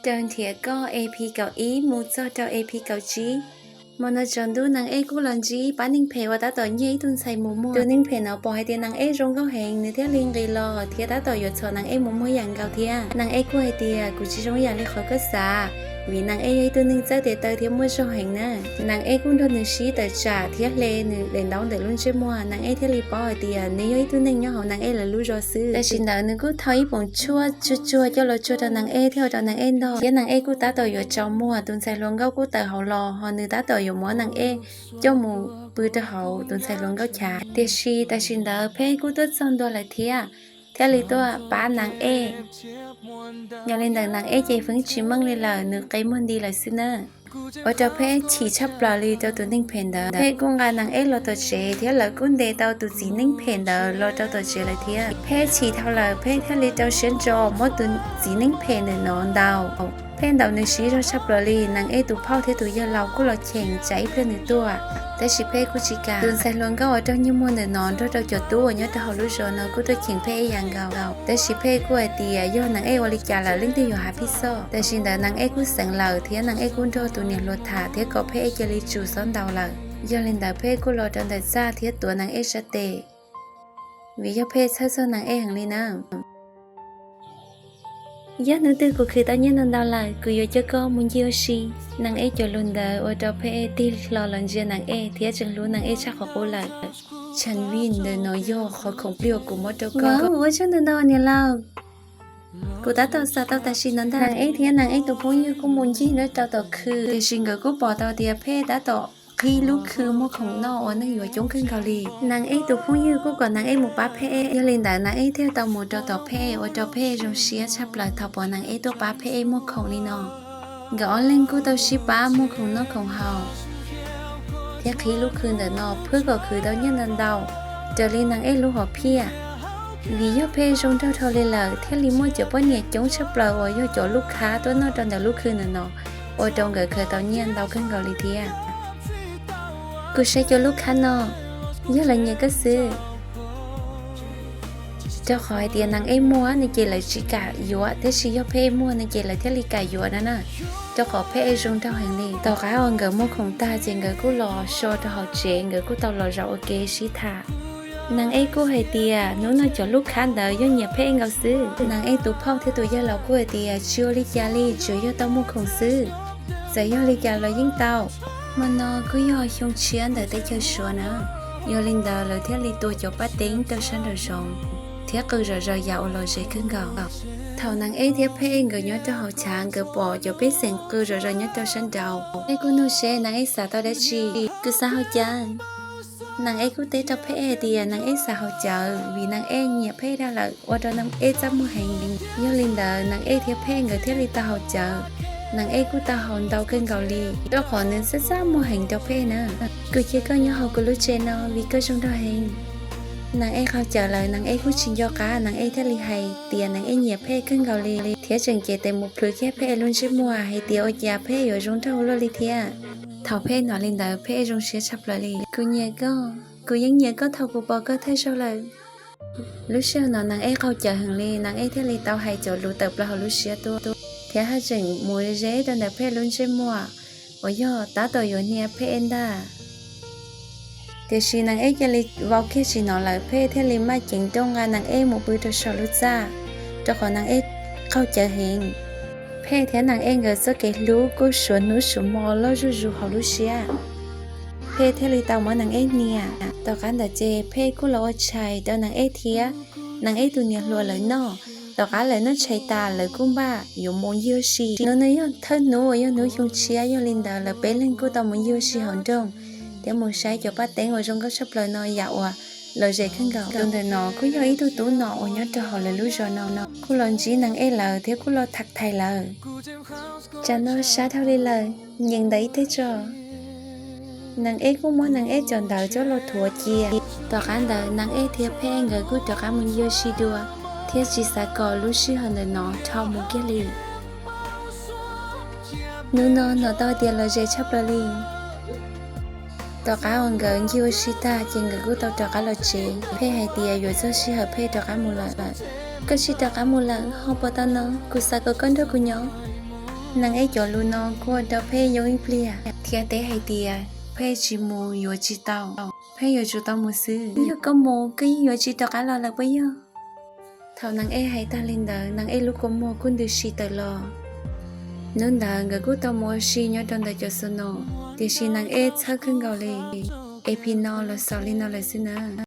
Raws nrhiav koj E P kaum ib mus txog rau E P kaum tsib. Hmo no tsaus ntuj Naj Ej kuj los ntsib pab neeg phem uas tab tom nyiag ib tug ntxhais mus muag. Tus neeg phem no pom hais tias Naj Ej zoo nkauj heev, nws thiaj li nqis los thiab tab tom yuav txhom Naj Ej mus muag ib yam nkaus thiab. Naj Ej kuj hais tias, kuv tsis zoo ib yam li qhov koj xav, vim Naj Ej yog ib tug neeg txawj tes taw thiab muaj zog heev na. Naj Ej kuj nrog nws sib tawm tsam thiab hle nws daim ntaub ntawm lub ntsej muag. Naj Ej thiaj li paub hais tias nws yog ib tug neeg nyob hauv Naj Ej lawv lub zos xwb. Tam sim ntawd nws kuj thau ib poom tshuaj tsuag tsuag coj los tsua rau Naj Ej thiab ua rau Naj Ej ntog, thiab Naj Ej kuj tab tom yuav tsaus muag. Tus ntxhais hluas nkauj kuj tawm hauv los, ho nws tab tom yuav muab Naj Ej coj mus pw rau hauv tus ntxhais hluas nkauj chav. Tiam sis tam sim ntawd Pheb kuj tuaj txog ntua lawm thiab, thiaj li tuaj pab Naj Ej. Yog li ntawd Naj Ej ces feeb tsis meej li lawm, nws qe muag nti lawm xwb na. Ua rau Pheb chim tshaj plaws li rau tus neeg phem ntawd. Pheb kuj nqa Naj Ej los tom tsev thiab lawv kuj ntes tau tus txiv neej phem ntawd los rau tom tsev lawm thiab. Pheb chim dhau lawm, Pheb thiaj li rau siab ntso muab tus txiv neej phem ntawm no ntaus. Pheb ntaus nws siv zog tshaj plaws li, Naj Ej tus phauj thiab tus yawg laus kuj los cheem tsam ib pliag nws tuaj, tab sis Pheb kuj tsis kam. Tus ntxhais hluas nkauj uas raug nyiag muag ntawm no nrog rau cov tub uas nyob rau hauv lub zos no kuj tuaj cheem Pheb ib yam nkaus, tab sis Pheb kuj hais tias yog Naj Ej ua li cas lawm leej twg yuav hav phij xoj. Tam sim ntawd Naj Ej kuj xeev lawm thiab Naj Ej kuj nrog tus niam hluas tham thiab kom Pheb cia li tsum xob ntaus lawm. Yog li ntawd Pheb kuj los rau ntawm txaj thiab tuav Naj Ej sab tes, vim yog Pheb txhawj txog Naj Ej heev li na. Yog hnub twg kuv khwv tau nyiaj ntau ntau lawm, kuv yuav coj koj mus ncig ua si. Naj Ej cov lus ntawd ua rau Pheb tig hlo los ntsia Naj Ej thiab tseem hlub Naj Ej tshaj qhov qub lawm. Tshav vij ntawm no yog qhov khoom plig uas kuv muab rau koj. Ua tsaug ntau ntau niam laus. Kuv tab tom xav tau tam sim no ntag. Naj Ej thiab Naj Ej tus phooj ywg kuj mus ncig nyob rau tom khw, tiam sis nkawd kuj pom tau tias Pheb tab tom qhib lub khw muag khoom noj ua neeg yuav coob kawg nkaus li. Naj Ej tus phooj ywg kuj kom Naj Ej mus pab Pheb, yog li ntawd Naj Ej thiaj tau mus rau tom Pheb, ua rau Pheb zoo siab tshaj plaws thaum pom Naj Ej tuaj pab Pheb muag khoom li no. Nkawd ob leeg kuj tau sib pab muag khoom noj khoom haus thiab qhib lub khw ntawm no phwb kom khwv tau nyiaj ntau ntau raws li Naj Ej lub hom phiaj. Vim yog Pheb zoo nraug dhau li lawm thiaj li muaj cov poj niam coob tshaj plaws uas yog cov lub khab tuaj noj rau ntawm lub khw ntawm no, ua rau nkawd khaws tau nyiaj ntau kawg nkaus li thiab. Kuv saib cov lub khab no yog lawv nyiam koj xwb, rau qhov hais tias Naj Ej muag no ces lawv tsis kam yuav, tab sis yog Pheb muag no ces lawv thiaj li kam yuav no na, rau qhov Pheb zoo nraug heev li. Tom qab uas nkawd muag khoom tag ces nkawd kuj los so rau hauv tsev, nkawd kuj tau los zaum ua ke sib tham. Naj Ej kuj hais tias hnub no cov lub khab ntawd yog nyiam Pheb nkaus xwb. Naj Ej tus phauj thiab tus yawg laus kuj hais tias tsis ua li cas li, tsuas yog tau muag khoom xwb, txawm yog li cas los yeej tau. Hmo no kuj yog xyoo tshiab ntawm teb chaws Suav na, yog li ntawd lawv thiaj li tua cov paj teeb rau sab nraum zoov thiab qw zom zaws yam uas lom zem kawg nkaus. Thaum Naj Ej thiab Pheb nkawd nyob rau hauv chav, nkawd pom cov pej xeem qw zom zaws nyob rau sab nraud. Ej kuj nug seb Naj Ej xav tau dab tsi. Kuv xav haus cawv. Naj Ej kuj teb rau Pheb hais tias Naj Ej xav haus cawv vim Naj Ej nyiam Pheb dag lawm, ua rau Naj Ej txaj muag heev. Yog li ntawd Naj Ej thiab Pheb nkawd thiaj li tau haus cawv. Naj Ej kuj tau haus ntau kawg nkaus li, rau qhov nws txaj txaj muag heev rau Pheb na. Kuv cia koj nyob hauv kuv lub tsev no vim koj zoo nraug heev. Naj Ej qaug cawv lawm, Naj Ej kuj tsis nco qab, Naj Ej thiaj li hais tias Naj Ej nyiam Pheb kawg nkaus li, thiab tseem cev tes mus plhws kiag Pheb lub ntsej muag hais tias ua cas Pheb yuav zoo nraug luaj li thiab. Thaum Pheb hnov li ntawd Pheb zoo siab tshaj plaws li. Kuv nyiam koj, kuv yeej nyiam koj thaum kuv pom koj thawj zaug lawm. Lub sij hawm no Naj Ej qaug cawv heev li, Naj Ej thiaj li tau hais cov lus tawm plaws hauv lub siab tuaj, thiab haj tseem mus ze rau ntawm Pheb lub ntsej muag uas yog tab tom yuav hnia Pheb ntag. Tiam sis Naj Ej cia li vau kiag tsis hnov lawm, Pheb thiaj li maj ceev nrooj nqa Naj Ej mus pw rau saum lub txaj, rau qhov Naj Ej qaug cawv heev. Pheb thiab Naj Ej nkawd txoj kev hlub kuj suav hnub suav hmo loj zuj zus hauv lub siab. Pheb thiaj li tau muab Naj Ej hnia. Tom qab ntawd ces Pheb kuj los ua tshais rau Naj Ej thiab. Naj Ej tus niam hluas lawv noj. Tom qab lawv noj tshais tas lawv kuj npaj yuav mus ncig ua si. Hnub no yog thawj hnub uas yog hnub xyoo tshiab, yog li ntawd lawv peb leeg kuj tau mus ncig ua si hauv nroog thiab mus saib cov paj teeb uas zoo nkauj tshaj plaws no yam uas lom zem kawg nkaus. Tus ntawm no kuj yog ib tug tub nom uas nyob rau hauv lawv lub zos no no, kuj los ntsib Naj Ej lawv thiab kuj los tham thais lawv. Tsam no sab dhau li lawm, nyeem ntawm ib teg tso. Naj Ej kuj muab Naj Ej cov ntawv coj los thuav cia. Tom qab ntawd Naj Ej thiab Pheb nkawd kuj rov qab mus ncig ua si dua, thiab tsis xav kom lub sij hawm ntawm no dhau mus kiag li. Hnub no hnov tau tias lom zem tshaj plaws li. Tom qab uas nkawd ncig ua si tag ces nkawd kuj tau rov qab los tsev. Pheb hais tias yuav txog sij hawm Pheb rov qab mus lawm. Koj tsis rov qab mus lawm ho puas tau no? Kuv xav kom koj nrog kuv nyob. Neeg Ej cov lus no kuj ua rau Phej yoo ib pliag thiab teb hais tias Phej tsis mus yuav tsis tau, Phej yuav tsum tau mus xwb. Yog koj mus koj yeej yuav tsis rov qab los lawm puas yog? Thaum Neeg Ej hais tag li ntawd, Neeg Ej lub kua muag kuj ntws si tawm los. Hnub ntawd nkawd kuj tau mus ua si nyob rau ntawm cov snow, tiam sis Neeg Ej txhawj kawg nkaus li. Es phim no los xaus li no lawm xwb na.